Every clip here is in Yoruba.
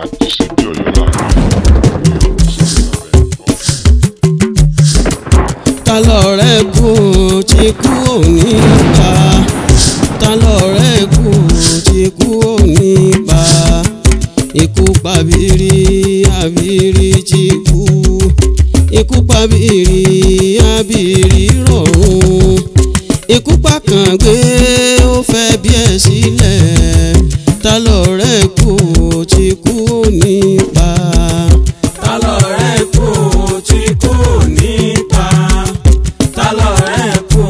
Àjíṣebí Ọ̀yọ́ là ń rí, Ọ̀yọ́ ò ní ṣe bí baba ẹnì kọ̀ọ̀kan. Ta lọ̀rẹ́ kú tí kú òní pa? Ta lọ̀rẹ́ kú tí kú òní pa? Ikú pa bírí àbírí tí kú, ikú pa bírí àbírí rọ̀rùn, ikú pa kàngbé ó fẹ́ bí ẹ sílẹ̀. Ta lọ̀rẹ́ kú tí kú òní pa? Ta lọ̀rẹ́ kú tí kú òní pa? Ta lọ̀rẹ́ kú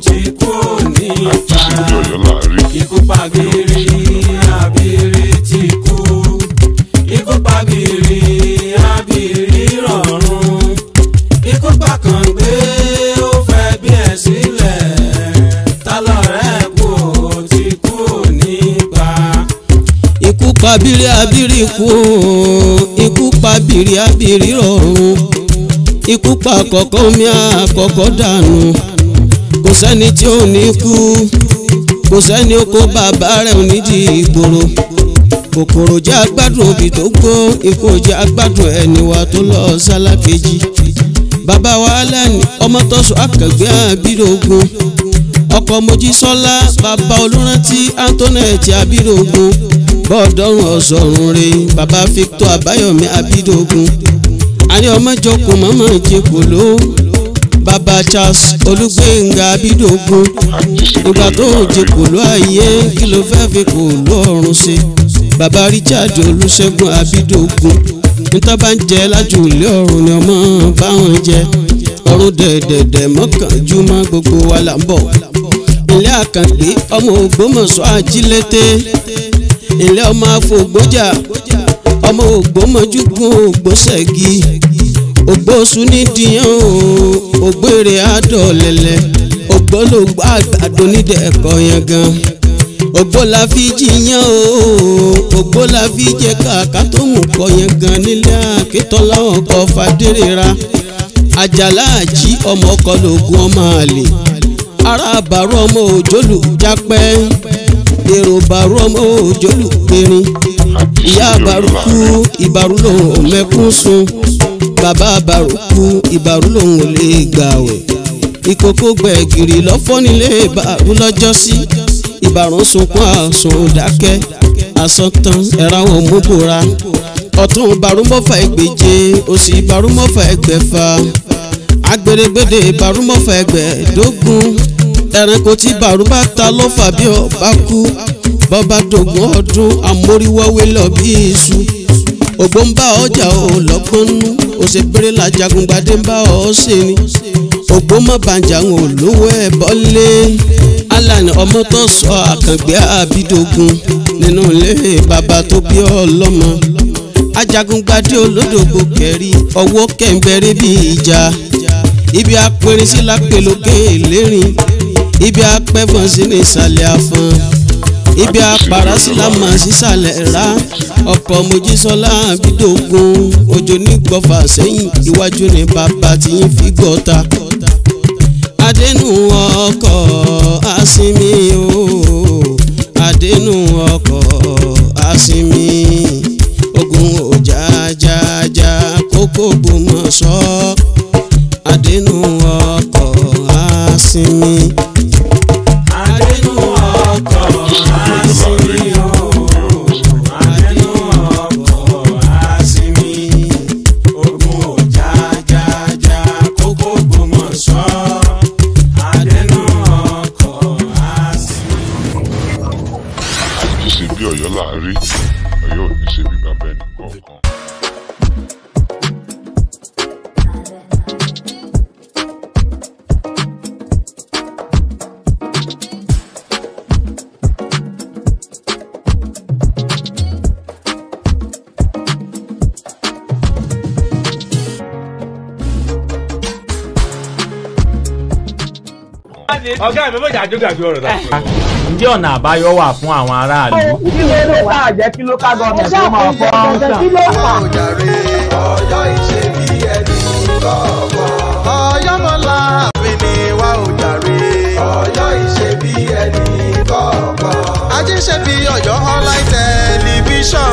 tí kú òní pa? Àjíṣebí Ọ̀yọ́ là ń rí, Ikú pa bírí àbírí tí kú, ikú pa bírí àbírí rọ̀rùn, ikú pa kàngbé ó fẹ́ bí ẹ sílẹ̀. Ta lọ̀rẹ́ kú tí kú òní pa? Ikú pa bírí abírí kú o, ikú pa bírí abírí rọ̀rùn, ikú pa kọ̀kọ́ mi àkọ́kọ́ dànù. Kò sẹ́ni tí ò ní kú, kò sẹ́ni ó kó bàbá rẹ̀ ò ní di ìgboro. Kòkòrò jẹ́ agbádùn òbí tó gbó, ikú jẹ́ agbádùn ẹni wa tó lọ sálákejì. Bàbá wa lẹ́ni ọmọ tọ́sọ akẹgbẹ́ àbídógún, ọkọ̀ Mojísọ́lá, bàbá Olúrántí Antoinette àbídógún, bọ́ọ̀dọ́rùn ọ̀sọ̀rùn re, bàbá Victor Àbáyọ̀mí àbídógún, àní ọmọ jókòó mọ́mọ́ jẹ́kọ̀ọ́, bàbá Charles Olúgbénga àbídógún. Àjíṣebí Ìgbà Ọ̀yọ́ tó là ń rí. jẹ́kọ̀ọ́ ayé, kí ló fẹ́ fi kò lọ́rùn ṣe? Bàbá Richard Olúṣẹ́gun àbídógún, níta bá ń jẹ lájú ilé ọ̀run ni ọmọ báwọn jẹ. Ọ̀run dẹ̀dẹ̀dẹ̀ mọ́kànjúmọ́, gbogbo wa là ń bọ̀. Ilé Àkàngbé ọmọ Ògbómọ̀ṣọ́ ajílété, ilé ọmọ afọ̀gbọ́jà, ọmọ Ògbómọjúgún Ògbóṣẹ́gi, Ògbóṣù nídìyàn o, Ògbére àdọ̀lẹ̀lẹ̀, Ògbólógbó àgbàdo nídẹ̀ẹ́kọ̀ yẹn gan. Ògbó la fi jiyàn o, ògbó la fi jẹ kàkà tó mú kọ yẹn gan nílé Akíntọ́lá ọkọ̀ Fadérera. Àjàlá àjí ọmọ ọkọ lògùn ọmọ àlè, ará àbárò ọmọ òjòlù jápẹ́, èrò bàrò ọmọ òjòlù périn. Ìyá Àjíṣebí àbàrò Ọ̀yọ́ là kú ń rí. ìbàrú lòun ò mẹ́kún sun, bàbá àbàrò kú ìbàrú lòun ò lè gbàwẹ̀. Ìkókó gbẹ̀gìrì lọ́fọ́ nílé ìbàrú lọ́jọ́sí, ìbàrún sunkún àsùn dákẹ́, àsọtán ẹ̀rá wọn mú bòra. Ọ̀tún ìbàrú mọ́fà ẹgbẹ̀je, òsì ìbàrú mọ́fà ẹgbẹ̀fà, agbèrègbèdè ìbàrú mọ́fà ẹgbẹ̀ẹ́dógún. Ẹranko tí ìbàrú bá ta lọ́fà bí ọba kú, bọ́ba dògún ọdún amóríwọ́wé lọ bí iṣu. Ògbó ń bá ọjà ò lọ́gbọ́n nú, òṣèbèrè làjàgùngbàdé ń bá ọ ṣe ni. Ògbó mọ́ bàjá ń ò lówó ẹ̀ bọ́lé. Alani ọmọ tó sọ Àkàngbé àbídógún nínú ilé bàbá tó bí ọlọ́mọ. Ajagungbadé olódògbò kẹrí ọwọ́ kẹ̀ǹbẹ̀rẹ̀ bí ìjà. Ibi apẹ̀rẹ̀ sí lápẹ̀lókè lérin, ibi apẹ̀fọ̀n sí ní ìsàlẹ̀ àfọ̀n, ibi apàrà sí lámà sísàlẹ̀ rà. Ọkọ̀ Mojísọ́lá àbídógún, òjò ní gbọ́fà sẹ́yìn, iwájú ni bàbá tí ń fi gọ́ta. Adẹnu ọkọ̀ àsinmi o, adẹnu ọkọ̀ àsinmi, ogun òjàjàjà kókó Ògbómọ̀ṣọ́, adẹnu ọkọ̀ àsinmi. Adẹnu ọkọ̀ àsinmi o, adẹnu ọkọ̀ àsinmi, ogun òjàjàjà kókó Ògbómọ̀ṣọ́, adẹnu ọkọ̀ àsinmi. Àjíṣebí Ọ̀yọ́ là ń rí, Ọ̀yọ́ ò ní ṣe bí baba ẹnì kọ̀ọ̀kan. Ọ̀gá mi mọ̀jà jókè ọ̀rọ̀ dà. Ǹjẹ́ ọ̀nà àbáyọ wà fún àwọn aráàlú? Kí ló dé tá a jẹ́ kí local government ó máa fọ́ ọ́n? Kí ló fà? Ojàre Ọ̀yọ́ ìṣe bí ẹni kọ̀ọ̀kan. Ọ̀yọ́ mọ́lá mi ni wá ojàre. Ọ̀yọ́ ìṣe bí ẹni kọ̀ọ̀kan. Ajíṣe bí Ọ̀yọ́ online television.